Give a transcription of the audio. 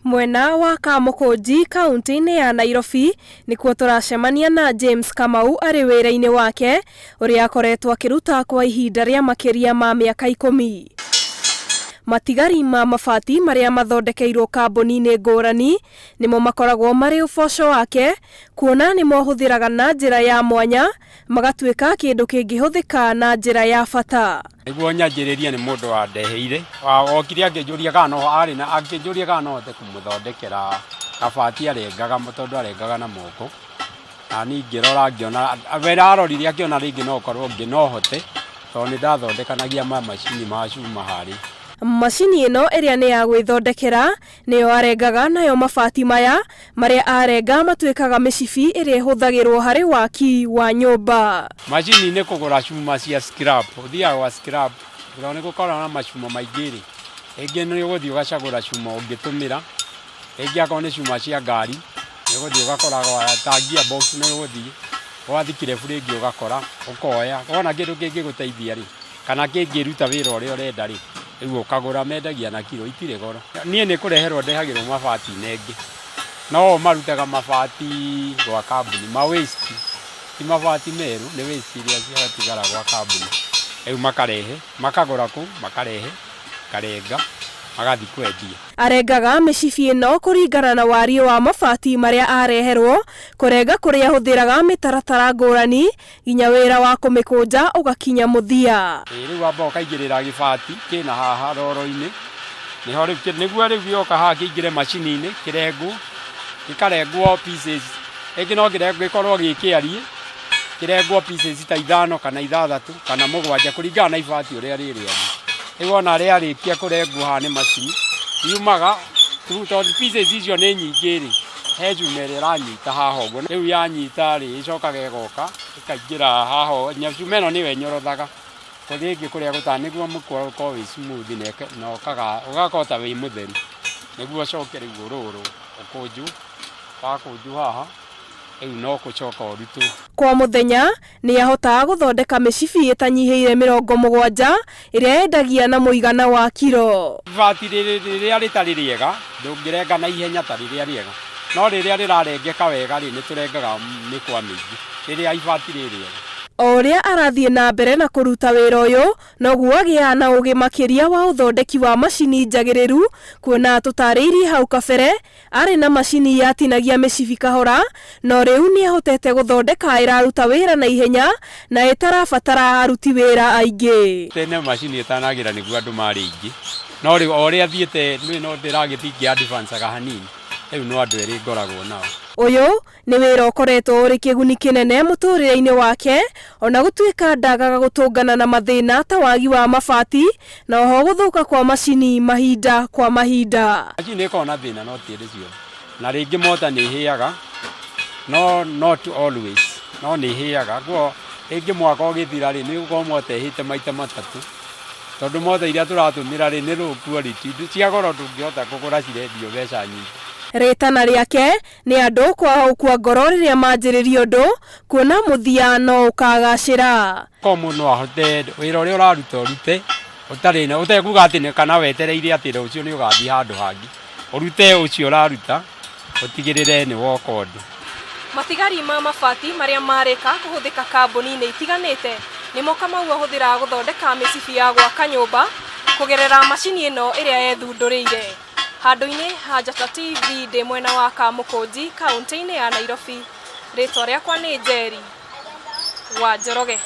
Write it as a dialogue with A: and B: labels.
A: Mwena wa Kamũkũnji kaunti-inĩ ya Nairobi nĩkuo tũracemania na James Kamau arĩ wĩra-inĩ wake ũrĩa akoretwo akĩruta kwa ihinda rĩa makĩria ma mĩaka 10. Matigari ma mabati marĩa mathondekeirwo kambuni-inĩ ngũrani nĩmo makoragwo marĩ ũboco wake, kuona nĩmo ahũthĩraga na njĩra ya mwanya magatuĩka kĩndũ kĩngĩhũthĩka na njĩra ya bata.
B: Nĩguo nyanjĩrĩrie nĩ mũndũ wandeheire, okire akĩnjũria kana no arĩ na akĩnjũria kana no hote kũmũthondekera kabati arengaga tondũ arengaga na moko. Na niĩ ngĩrora ngĩona, we arorire akĩona rĩngĩ no korwo no hote tondũ nĩ ndathondekanagia macini ma cuma harĩa.
A: Macini ĩno ĩrĩa nĩ ya gwĩthondekera nĩyo arengaga nayo mabati maya marĩa arenga matuĩkaga mĩcibi ĩrĩa ĩhũthagĩrwo harĩ waki wa nyũmba.
B: Macini nĩ kũgũra cuma cia scrap, ũthiaga gwa scrap, tondũ nĩ gũkoragwo na macuma maingĩ rĩ, rĩngĩ nĩ ũgũthiĩ ũgacagũra cuma ũngĩtũmĩra, rĩngĩ akorwo nĩ cuma cia ngari, nĩ ũgũthiĩ ũgakora ta gear box nĩ ũgũthiĩ gwa thikirabu rĩngĩ ũgakora, ũkoya, wona kĩndũ kĩngĩgũteithia rĩ, kana kĩngĩruta wĩra ũrĩa ũrenda rĩ, rĩu ũkagũra, mendagia na kiro, itirĩ goro. Niĩ nĩ kũreherwo ndehagĩrwo mabati nenge, no o marutaga mabati gwa kambuni, ma waste, ti mabati merũ, nĩ waste iria ciatigara gwa kambuni. Rĩu makarehe, makagũra kũu, makarehe, karenga, magathiĩ kwendia.
A: Arengaga mĩcibi ĩno kũringana na wariĩ wa mabati marĩa areherwo, kũrenga kũrĩa ahũthĩraga mĩtaratara ngũrani nginya wĩra wa kũmĩkũnja ũgakinya mũthia.
B: Rĩu wamba ũkaigĩrĩra gĩbati kĩna haha roro-inĩ, nĩho rĩu nĩguo rĩu gĩoka haha kĩingĩre macini-inĩ kĩrengwo, gĩkarengwo pieces, rĩngĩ no gĩkorwo gĩ kĩariĩ, kĩrengwo pieces ta 5 kana 6 kana 7 kũringana na ibati ũrĩa rĩ rĩariĩ. Rĩu wona rĩarĩkia kũrengwo haha nĩ macini, yumaga tondũ pieces icio nĩ nyingĩ rĩ, he cuma ĩrĩa ĩranyita haha ũguo, rĩu yanyita rĩ, ĩcokaga ĩgoka ĩkaingĩra haha ũguo, cuma ĩno nĩyo ĩnyorothaga kũrĩa ĩngĩ kũrĩa gũtarĩ nĩguo mũkwa ũkorwo wĩ smooth na ũgakorwo ta wĩ mũtheru, nĩguo ũcoke rĩu ũrũrwo ũkũnjwo, wakũnjwo haha rĩu no gũcoka ũrutwo.
A: Kwa mũthenya nĩ ahotaga gũthondeka mĩcibi ĩtanyihĩire 70 ĩrĩa endagia na mũigana wa kiro.
B: Ibati rĩrĩa rĩtarĩ rĩega ndũngĩrenga na ihenya ta rĩrĩa rĩega, no rĩrĩa rĩrarengeka wega rĩ, nĩ tũrengaga mĩkwa mĩingĩ rĩrĩa ibati rĩ rĩega.
A: O ũrĩa arathiĩ na mbere na kũruta wĩra ũyũ, noguo agĩaga na ũgĩ makĩria wa ũthondeki wa macini njagĩrĩru, kuona tũtarĩirie hau kabere arĩ na macini yatinagia mĩcibi kahora, no rĩu nĩ ahotete gũthondeka ĩraruta wĩra na ihenya na ĩtarabatara aruti wĩra aingĩ.
B: Tene macini ĩtanagĩra nĩguo andũ marĩ aingĩ, no rĩu o ũrĩa thiĩte nĩ no ndĩragĩthiĩ ngĩ advance-aga hanini, rĩu no andũ erĩ ngoragwo nao.
A: Ũyũ nĩ wĩra ũkoretwo ũrĩ kĩguni kĩnene mũtũrĩre-inĩ wake, ona gũtuĩka ndagaga gũtũngana na mathĩna ta wagi wa mabati na oho gũthũka kwa macini mahinda kwa mahinda.
B: Macini ĩkoragwo na thĩna no ti hĩndĩ ciothe, na rĩngĩ mota nĩ ĩhĩaga, no not always, no nĩ ĩhĩaga. Koguo rĩngĩ mwaka ũgĩthira rĩ, nĩ ũgũkorwo mota ĩhĩte maita matatũ, tondũ mota iria tũratũmĩra rĩ, nĩ low quality, cia goro ndũngĩhota kũgũra cirendio mbeca nyingĩ.
A: Rĩtana rĩake nĩ andũ kwaga gũkua ngoro rĩrĩa manjĩrĩria ũndũ, kuona mũthia no ũkagacĩra.
B: Korwo mũndũ no ahote wĩra ũrĩa ũraruta ũrute, ũtarĩ na ũtekuga atĩ kana wetereire atĩ rũciũ nĩ ũgathiĩ handũ hangĩ, ũrute ũcio ũraruta, ũtigĩrĩre nĩ woka ũndũ.
A: Matigari ma mabati marĩa marĩka kũhũthĩka kambuni-inĩ itiganĩte nĩmo Kamau ahũthĩraga gũthondeka mĩcibi ya gwaka nyũmba kũgerera macini ĩno ĩrĩa ethundũrĩire. Handũ-inĩ ha Njata TV ndĩ mwena wa Kamũkũnji kaunti-inĩ ya Nairobi, rĩtwa rĩakwa nĩ Njeri wa Njoroge.